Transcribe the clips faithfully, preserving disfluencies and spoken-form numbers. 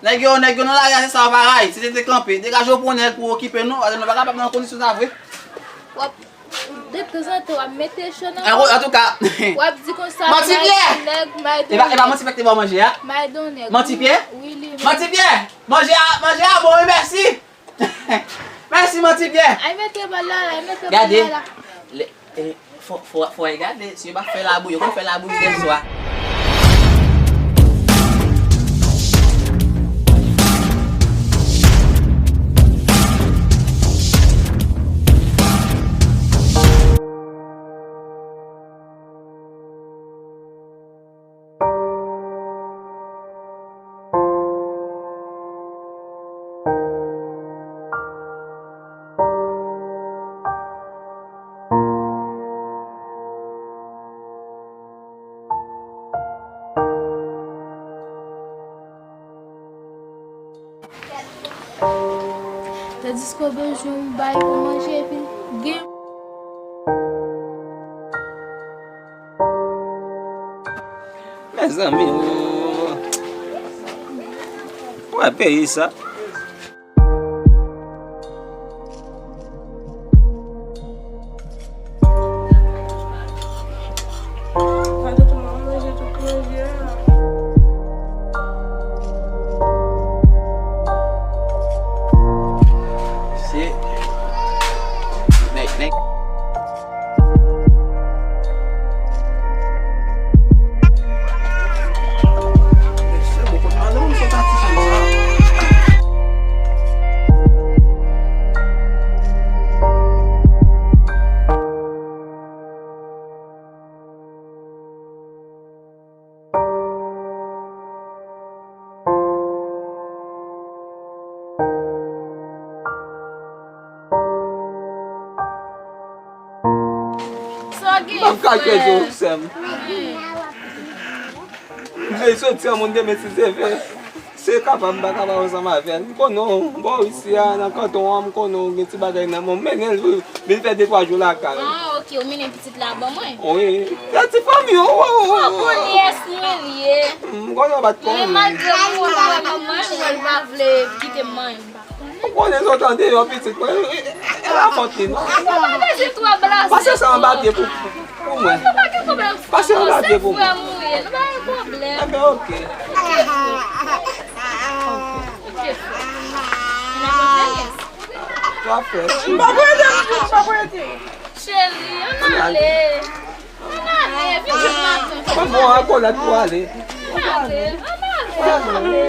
Nèg yo, nèg yo nan lari a, se sa yo pa rayi. Se te kanpe. Degaje w pou yon nèg pou okipe nou, nou pa kapab nan kondisyon sa vre. W ap, de tanzantan, w ap mete cho nan... An, antouka, w ap di konsa, Manti Pyè! Nèg, may e pa, e pa Manti Pyè ki te ba w manje a? May don nèg. Manti Pyè? Wi, li menm. Manti Pyè! Manje a, manje a bon, wi, mèsi! Mèsi, Manti Pyè! Ay, mete bal la, ay, mete bal la. Gade. Lè, e, Fò, fò, fò w gade, si yo pa fè labou, yo konn fè labou lè swa. Tandiske w bezwen yon bagay pou manje, epi gen. Mezanmi, ou wè peyi sa. Se nèg, nèg. Sa w gen, frè? M ap kake di w, sè m. M vle soti an moun demen si Dye vle. Se kapab m pa kapab ansanm avè l. M konnen w bò isi a, nan kanton an, m konnen w gen ti bagay nan men w. M mennen l vin fè de twa jou lakay. Ah, ok, ou mennen pitit la ban mwen? Wi. Se ti fanmi w, wi, wi, wi. Ou konnen yès mwen li ye. M konnen w pa t konnen. Men malgre mwen pa wè manman l, mwen l pa vle kite m manyen, m pa konnen. Ou konnen sot andeyò pitit mwen, e, e, e la fòt li, non? Ou pa bezwen twò blase. Pase sa anba pye pou, pou, pou mwen. Ou pa gen pwoblèm. Pase anba pye pou mwen. Se frè m ou ye, nou pa gen pwoblèm. Enben, ok. Ok, frè. N ap rete. Twa frè. M pa prete, m pa prete. Cheri, ann ale. Ann ale, vin jwenn matant. Mwen bon akòlad pou ale. Ann ale, ann ale, ann ale.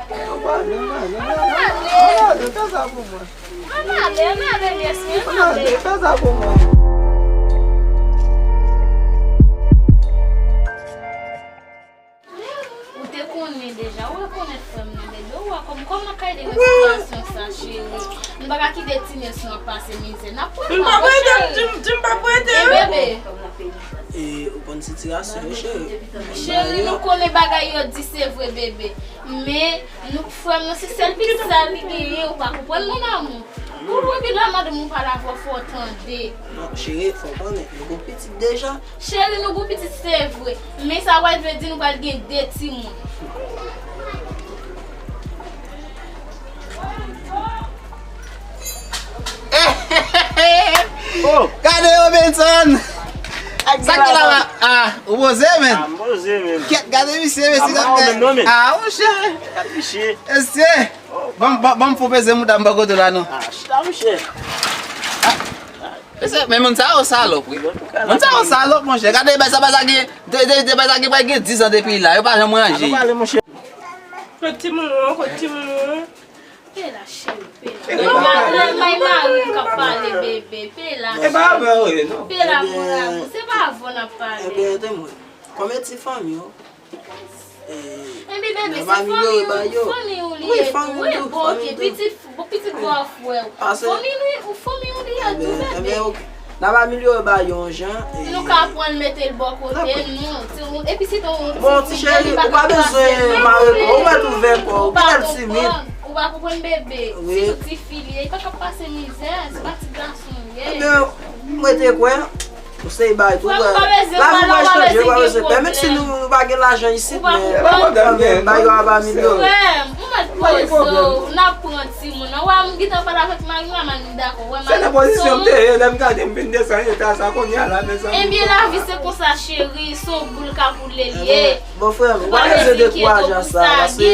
Ann ale, ann ale, ann ale, fè sa pou mwen. Ann ale, ann ale, yès, ann ale. Ann ale, fè sa pou mwen. Ou te konnen deja, ou rekonèt frè m nan, bebe. Ou wè kòm, kòman k ap ede nan sitiyasyon sa, cheri? Nou pa ka kite ti nèg sa ap pase mizè. N ap pran l pa bon, cheri. M p ap rete, m di, m di m p ap rete. E, bebe. E, ou konn sitiyasyon yo, cheri. Cheri, nou konnen bagay yo di se vre, bebe. Men, nou, frè m nan, se sèl pitit sa li genyen, ou pa konprann, mon amour. Ou konprann ke la madanm ou pale avè w fò w tande. Non, cheri, fò w konnen, nou gon pitit deja. Cheri, nou gon pitit se vre, men sa pral vle di nou pral gen de timoun. Oh! Gade yo, Benson! Sa k la, ah, ou poze, men? Ah, m poze, men. Kèt, gade misye, mesye, sa fè. Ah, monchè. Gade misye. Mesye. Ban m, ban m, ban m fon peze mouda m bò kote w la, non. Ah, chita, monchè. Mesye, men moun sa yo salòp, wi. Moun sa yo salòp, monchè. Gade, bay sa, bay sa gen, de, de, de, bay sa gen, bay gen diz an depi la. Yo pa janm ranje. Ann pale, monchè. Kot timoun ou an, kot timoun ou an? Pe la, cheri, pe la. Nan bay, nan bay mari m k ap pale, bebe. Pe la, cheri. E pa avè w, non. Pe la, mon amour. Se pa avè w n ap pale. Ebyen, tande mwen. Kòm e ti fanmi w, Ebyen, bebe, se fanmi w, fanmi w li ye tou. Wi, bon, ok, pitit, bon, pitit bò frè w. Fanmi w, fanmi w li ye tou, bebe. N ap amelyore bagay yo yon jan. Nou ka pran l mete l bò kote nou. Epi si te yon ti fi, li pa ka pase. Bon, ti cheri, ou pa bezwen mare kò w, ou mèt ouvè kò w, ou genlè timid. Ou pa konprann, bebe. Si yon ti fi li ye, li pa ka pase mizè, se pa ti gason li ye. Ebyen, m rete kwè. Ou se bay tou. Frè m, ou pa bezwen pale, ou pa bezwen di anyen. Menm si nou, nou pa gen lajan isit, men kanmenm, bay yo ap amelyore. Frè m, ou mèt poze w, n ap pran timoun nan. Wè, m gentan pale avèk mari m la, mari m dakò. Wè, mari m, se nan pozisyon m te ye, lè m gade m vin desann eta sa kounye a la, mezanmi. Ebyen, lavi se konsa, cheri, se yon boul k ap woule l ye. Bon, frè m, ou pa bezwen dekouraje ak sa, paske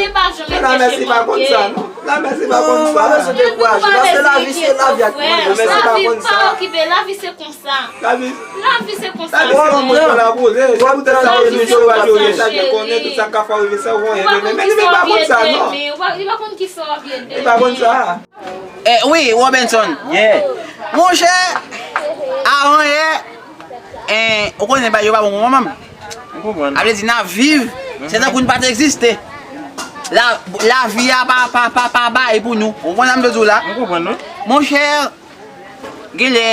lamèsi pa konn sa, non. Lamèsi pa konn sa. Non, ou pa bezwen dekouraje, paske lavi se lavi ak manje sa. Lavi pa okipe, lavi se konsa. Lavi, lavi se konsa. Lavi se yon mouton la boule. Se poutèt sa yo di se ou pa jere sa ki konnen tout sa k ka fè w rive sa ou anyen demen. Men li pa konn sa, non. Ou pa, li pa konn kisa w ap ye demen. Li pa konn sa. Eh, wi, Robenson. Yeah. Monchè, avan yè, eh, ou konnen bagay yo pa bon pou manman m. M konprann. A vle di n ap viv, se tankou n pa t egziste. La, lavi a pa, pa, pa, pa bay pou nou. Ou konprann sa m vle di w la? M konprann, wi. Monchè, genlè,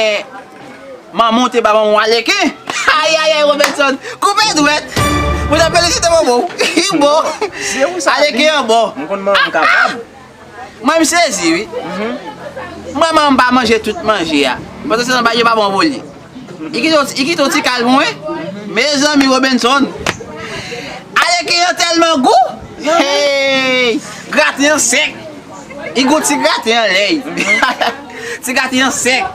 manman w te ba manman w aleken. Ayayay, Robenson, koupe dwèt. Mwen ap felisite manman w. Bon, aleken an bon. M konn manman m kapab. Mwen, m sezi, wi. Mwen, manman m pa manje tout manje a. Paske se nan bagay yo pa bon pou li. Li kite yon ti, li kite yon ti kal pou mwen. Mezanmi, Robenson. Aleken an tèlman gou. Hey! Graten an sèk. Li gou ti graten an lèy. Ti graten an sèk.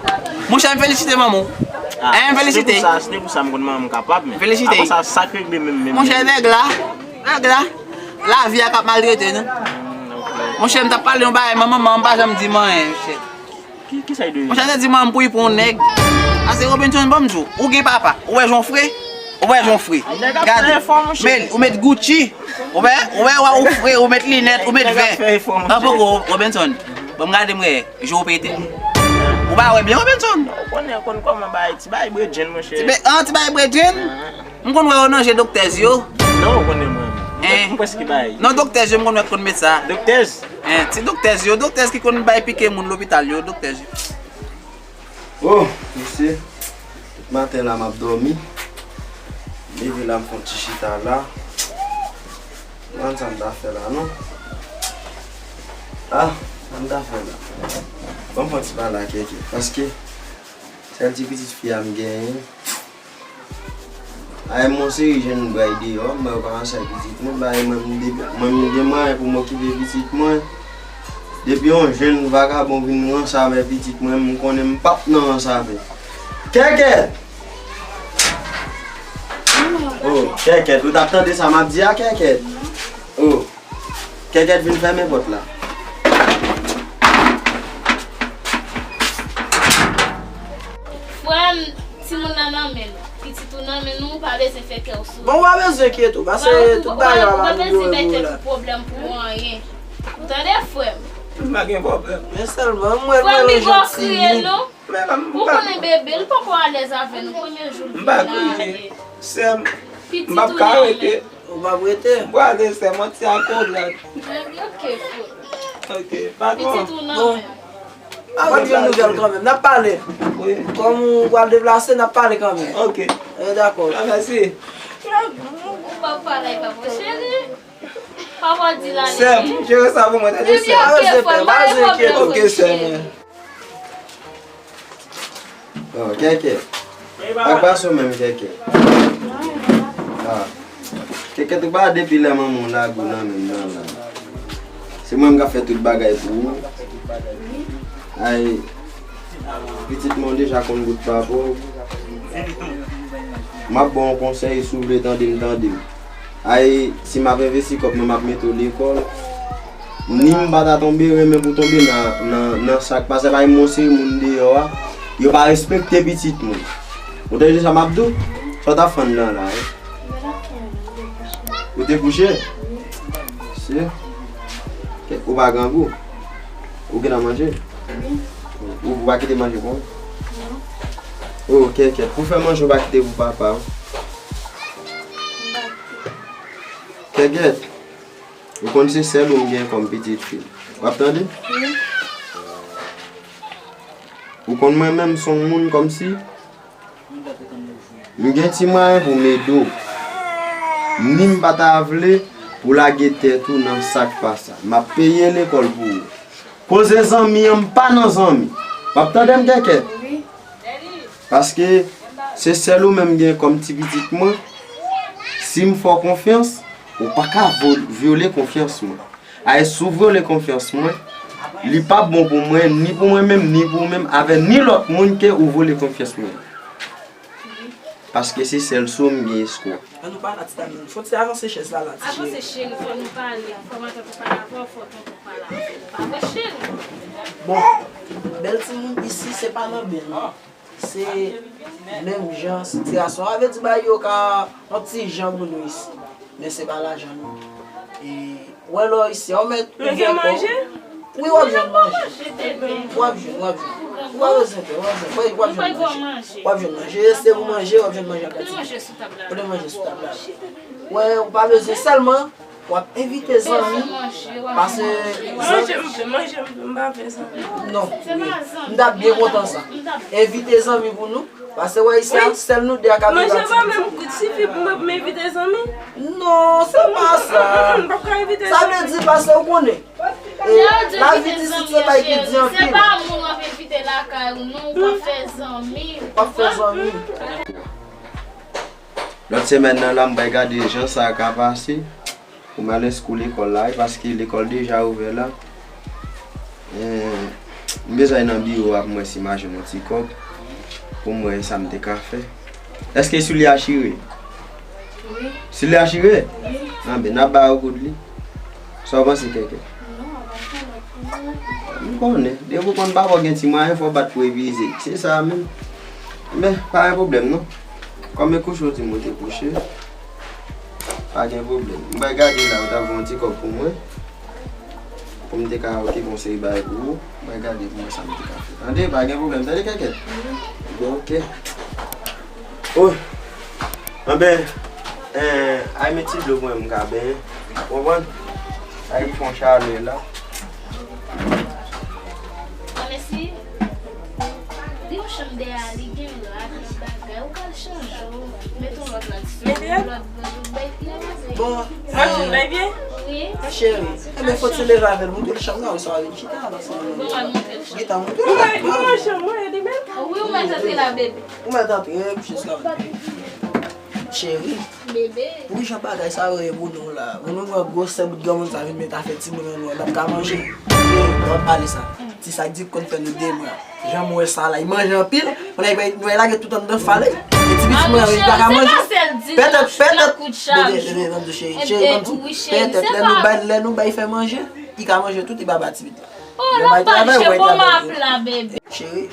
Monchè, m felisite manman w. Ah, m felisite. Se pou sa, se pou sa m konn manman m kapab, men. Felisite. Apre sa, sa k regle menm, menm. Monchè, nèg la, nèg la. Lavi a k ap maltrete nou. Monchè, m t ap pale yon bagay, manman m pa janm di m anyen, monchè. Ki, ki sa y dwe? Monchè, te di manman m pou y pran yon nèg. Ase Robenson, ban m di w, ou gen papa, ou wè jan w fre? Ou wè jan w fre? Gade, men, ou met Gucci, ou wè, ou wè, ou fre, ou met linèt, ou met vè. Tanpoko, Robenson, ban m gade m wè, je w pete. Ou pa wè byen, Robenson? Ou konnen, ou konn kòman bagay, ti bagay bredjenn, monchè. Ti be-, an, ti bagay bredjenn? M konn wè yo nan je doktèz yo. Non, ou konnen mwen. M prèske bay. Non, doktèz yo, m konn wè k konn met sa. Doktèz? Hein, ti doktèz yo, doktèz ki konn bay pike moun lopital yo, doktèz yo. Oh, mesye, tout maten la m ap dòmi. Leve la m fè yon ti chita la. M pa konn sa m ta fè la, non. Ah, sa m ta fè la. Ban m fè yon ti pale ak Kèkè, paske sèl ti pitit fi a m genyen. Ay, m yon seri jèn bray deyò, m wè yo pa ranse ak pitit mwen, bay mwen, m de-, mwen, m gen mwayen pou m okipe pitit mwen. Depi yon jèn vagabon vin ranse avè pitit mwen, m konnen m p ap nan ranse avè l. Kèkèt! Oh, Kèkèt, ou t ap tande sa m ap di a, Kèkèt? Oh. Kèkèt vin fèmen pòt la. Frè m, timoun nan nan men nou. Pitit ou nan men nou, ou pa bezwen fè kè w sou li. Bon, ou pa bezwen enkyete w, paske tout bagay ap amelyore pou ou la. Ou pa bezwen bay tèt ou pwoblèm pou anyen. Ou tande, frè m? M pa gen pwoblèm. Men sèlman, m wè l vrèman janti. Frè m, li pa kriye, non. Ou konnen bebe, li poko alèz avè nou. Premye jou l vin la. M pa kriye. Sè m, m p ap ka rete. Ou p ap rete? M prale, sè m, yon ti akolad. Ok, frè. Ok, patwon. Pitit ou nan men. Bon. A, mwen gen nouvèl kanmenm. N ap pale. Wi. Kòm ou pral deplase, n ap pale kanmenm. Ok. Eh, dakò. Ah, mèsi. Ou p ap pale, papa cheri. Papa di la. Sè m, jere sa pou mwen, tande, sè m. Ebyen, ok, frè m, pa gen pwoblèm. Ok, sè m. Oh, Kèkè. Ak baso menm, Kèkè. Ah. Kèkè, ou pa depi lè manman w lage w nan men m nan la. Se mwen m ka fè tout bagay pou ou. Ay, pitit mwen deja konn bout papa w. M ap ba w yon konsèy, si w vle tande m, tande m. Ay, si m ap envesti kòb mwen, m ap mete w lekòl. Ni m pa ta tonbe, renmen pou tonbe nan, nan, nan sa k pase, bay m yon seri moun deyò a. Yo pa respekte pitit moun. Ou tande sa m ap di w? Sa w t ap fè anndan la, wi? Ou te kouche? Se? Ou pa grangou? Ou gentan manje? Ou, ou pa kite manje pou mwen? Oh, Kèkèt. Pou fè manje, ou pa kite pou papa w? Kèkèt. Ou konn se sèl ou m gen kòm pitit fi. W ap tande? Wi. Ou konn mwen menm, m se yon moun kòmsi m gen ti mwayen pou m ede w. Ni m pa ta vle pou lage tèt ou nan sa k pa sa. M ap peye lekòl pou ou. Koze zanmi an, m pa nan zanmi. W ap tande m, Kèkèt? Wi. Paske Se sèl ou menm gen kòm ti pitit mwen. Si m fè w konfyans, ou pa ka vo- vyole konfyans mwen. Ayè, si w vyole konfyans mwen, li p ap bon pou mwen, ni pou mwen menm, ni pou ou menm, avè ni lòt moun ke ou vyole konfyans mwen. Paske se sèl sou ou m gen espwa. Ann nou pale la, ti dam nan. Fò ti avanse chèz la, la, ti cheri. Avanse, cheri, fò nou pale. Fò matant ou pale avè w, fò tonton pale avè w. Pa vre, cheri? Bon, bèl timoun isi, se pa nan bèl, non. Se menm jan sitiyasyon. Sa vle di bagay yo ka yon ti jan pou nou isi. Men se pa lajan, non. E, ou wè lè w isi a, ou mèt ouvè kò w. Wi, w ap jwenn manje. W ap jwenn, w ap jwenn. Ou pa bezwen pè, w ap jwenn, w ap jwenn manje. W ap jwenn manje, se pou manje, w ap jwenn manje an kantite. Ou te manje sou tab la. Wè, ou pa bezwen sèlman, w ap envite zanmi, pase manje, m pa fè zanmi. Non, wi. M t ap byen kontan sa. Envite zanmi pou nou. Paske wè isi a, sèl nou de a ka viv la. Manje pa menm kout sifi pou mwen pou m envite zanmi. Non, se pa sa. M p ap ka envite zanmi. Sa vle di paske ou konnen. E, lavi isit se bagay ki di anpil. Se pa moun w ap envite lakay ou non, ou p ap fè zanmi. Ou p ap fè zanmi. Lòt semèn nan la, m pral gade jan sa ka pase. Pou m al enskou lekòl la, wi, paske lekòl deja ouvè la. Eh, m bezwen al nan biwo a pou m wè si m a jwenn yon ti kòb, pou m wè sa m te ka fè. Èske soulye a chire? Wi. Soulye a chire? Wi. Anben, n ap ba yo kout li. Sa w panse, Kèkè? Non, a pa yon pwoblèm pou mwen. M konnen. Depi w konn papa w gen ti mwayen, fò w bat pou epuize. Se sa menm. Men, pa gen pwoblèm, non. Kòm e kouche w di m ou te kouche, pa gen pwoblèm. M pral gade la, ou ta voye yon ti kòb pou mwen, pou m te ka okipe yon seri bagay pou ou. M pral gade pou mwen sa m te ka fè. Tande, pa gen pwoblèm. Tande, Kèkè? Bon, oke. Oh, anben, eh, al met ti dlo pou mwen, m ka benyen. Ou konprann? Ay, li fè yon chalè la. Kòmsi gen yon chanm dèyè a, li gen rad, yon bagay, ou ka al chanje, ou met yon lòt la, yon lòt bò, yon bay, yon lòt bò. Bon, mwen bay byen? Wi. Cheri, enben fò ti leve avè l, montre l chanm nan, wi, sa w ap vin chita la, sa w ap vin chita. Bon, mwen montre l chanm. Gentan montre l. Ou bay pou mwen chanm mwen, li menm? Wi, ou mèt antre la, bebe. Ou mèt antre, kouche sou la. Cheri. Bebe. Wi, jan bagay sa yo ye pou nou la. Pou nou pran gwosè bout granmoun sa vin met afè timoun an nou an, n ap ka manje. Wi, w ap pale sa. Ti sa k di konn fè nou de mwa. Jan m wè sa la, li manje anpil. Kounye a, li lage tout anndan fal li. E ti pitit mwen, li pa ka manje. Pètèt, pètèt. Bebe, bebe, ban m di cheri, cheri, ban m di. Pètèt, lè nou bay, lè nou bay fè manje, li ka manje tout, li pa ba ti pitit la. Oh, lè bay travay, ou bay travay. Cheri,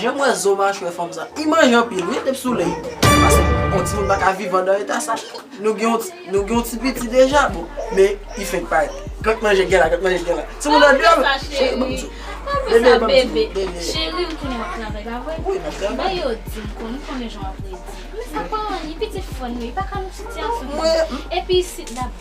jan m wè zo machwè fanm sa, li manje anpil, wi, depi sou lè. Paske yon timoun pa ka viv anndan eta sa. Nou gen yon ti, nou gen yon ti piti deja, bon. Men, li fenk parèt. Grann manje gen la, grann manje gen la. Timoun nan deyò, cheri, ban m di w. Bebe, ban m di w, bebe. Cheri, m konnen w ap travay, pa vre? Wi, m ap travay. Bay yo di m, m konnen jan w ap redi. Men sa pa anyen, pitit fanm yo, li pa ka nan sitiyasyon. Epi isit la,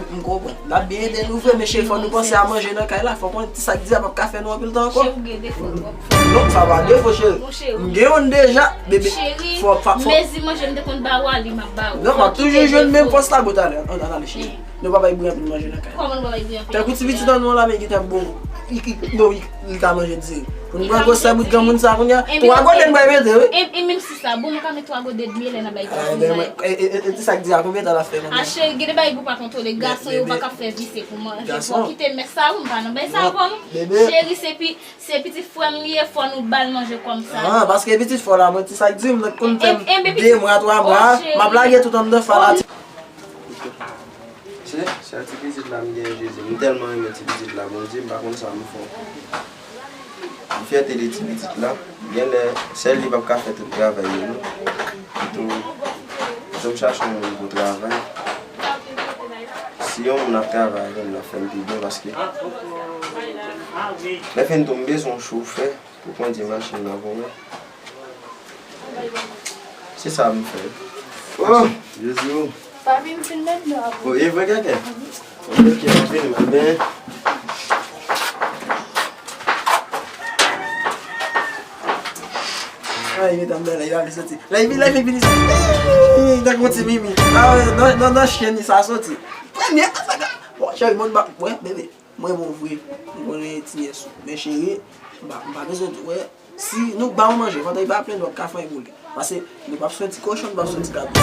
M konprann. N ap byen ede nou vre, men cheri, fò nou panse a manje nan kay la. Fò konnen ti sa k di a p ap ka fè nou anpil tan ankò. Cheri, ou gen defo twòp. Non, sa pa defo, cheri. M gen youn deja, bebe. Cheri, fò, fò, fò. Mezi manje m te konn ba ou a, li m ap ba ou. Non, m ap toujou jwenn menm fòs la, bon, talè. Ann, ann ale, cheri. Nou pa bay bri anpil manje nan kay la. Kòman nou pa bay bri anpil manje nan kay la? Tankou ti pitit an nou an la, men gentan bon. Li, li, non, li, li ka manje dirèk. Pou nou pran gwosè bout granmoun sa kounye a. Twa gode n pral mete, wi. E, e menm si sa bon, nou ka met twa gode dmi lè n ap bay granmoun sa. E, e, e, e, ti sa k di a, konbyen tan l ap fè kounye a? A, cheri, gen de bagay pou pa kontwole. Gason yo pa ka fè visye pou manje. Fò kite mès sa, wi, m pa nan bagay sa avè w, non. Cheri, se pi, se pitit frè m li ye, fò nou ba l manje kòm sa. Ah, paske pitit fò la, mwen ti sa k di m, nan konn fè m de mwa, twa mwa, m ap lage tout anndan fal la. Se sèl ti pitit la m gen, Jezi. M tèlman renmen ti pitit la, Bondye, m pa konn sa m fè. M fyète de ti pitit la. Genlè, sèl li p ap ka fè tout travay yo, non. Pito, pito m chache yon moun pou travay. Si yon moun ap travay avè m, l ap fè m pi byen, paske lè fin tou, m bezwen yon chofè pou kondui machin nan pou mwen. Se sa m fè. Oh, Jezi, oh. Papi, m fin met dlo a pou ou. Oh, e vre, Kèkè? Ok, ok, m vini, m ap benyen. Ay, medam, lè, lè, lè, li soti. Lè, li, lè, li vini, soti. Tankou ti mimi. Ah, nan, nan, nan chen li sa soti. Premye, bon, cheri, mwen, ba, wè, bebe. Mwen bon vre, m konnen ti nyès ou. Men cheri, m pa, m pa bezwen tou wè. Si nou ba w manje, pandan li pa plen, w ap ka fè boule. Paske nou p ap soti kochon, nou p ap soti kabrit.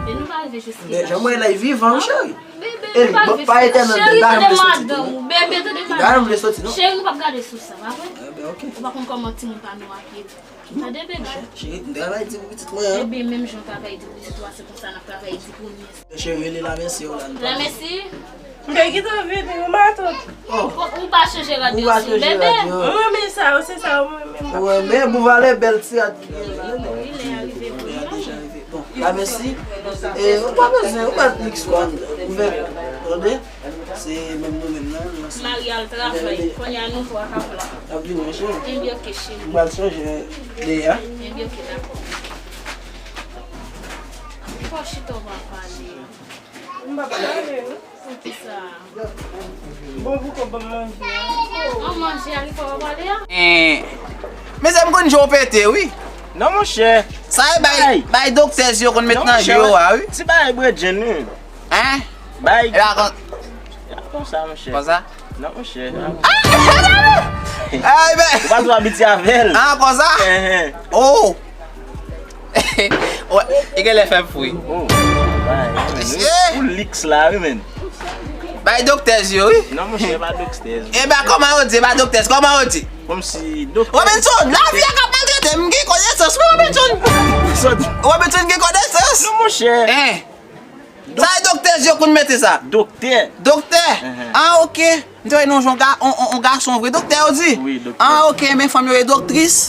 Bebe, nou pa rive jis Men jan mwen la, li vivan, wi, cheri. Bebe, E nou pa bon, rive pa etènèl, Cheri, li pa tande vle soti, madanm non. Ou, bebe, tande Li pa vle soti, non. Cheri, nou p ap gade sou sa, pa vre? Eh ben, ok. Ou pa konn kòman timoun pa nou ap ye. Tande, bebe. Cheri, m travay di pou pitit mwen, hein. Bebe, menm jan w travay di pou pitit ou a, se konsa n ap travay di pou nou. Cheri, rele Lamèsi, yo la. Lamèsi. Mwen ki te vini, ou matant. Oh, Ou pa chanje rad ou yo pa sou chanje bebe. Rad yo. Mwen renmen sa, ou se sa, ou renmen. Ou renmen, Bouvalè, bèl ti rad ki gen la. Wi, lè a rive pou Lè a nou. deja rive. Bon, Lamèsi. E ou pa bezwen, ou pa liks kwa. Ou vè, tande? Se menm nou menm nan, nou ansanm. Mari al travay. Kounye a nou twa k ap la. Ap vini, cheri. Enbyen, ok, cheri. M pral chanje lè a. Enbyen, ok, dakò. Fò chita w pa pale. M pa pale, non. Poukisa? Bon, pou kò ban manje. An manje a, li fò w pale a? Eh, mezanmi, m konn jan w pete, wi. Non, monchè. Sa e bay, Ay. Bay doktè yo konn met Non, nan monchè, je w a, wi. Ti bagay bredjenn, wi. Hein? Bay. E pa kon, Konsa, monchè. Konsa? Non, monchè. Ay, ben. Ou pa twò abitye avè l. Ah, konsa? Enhen. Oh! Wè, e genlè fè m fri. Oh. Bay, men, wi. Eh. Ou liks la, wi, men. Bay doktè yo, wi. Non, monchè, pa doktè. E ben, kòman yo di? Bay doktè, kòman yo di? Kòmsi doktè. Robinson, lavi a k ap maltrete m, m gen konesans, wi, Robinson. Sòt. Robinson gen konesans. Non, monchè. Hein? Sa e doktè yo konn mete sa. Doktè. Doktè. Mhm. Ah, ok. M te wè non, yon ga, on, on, on gason vre. Doktè, yo di. Wi, doktè. Ah, ok, men fanm yo e doktris.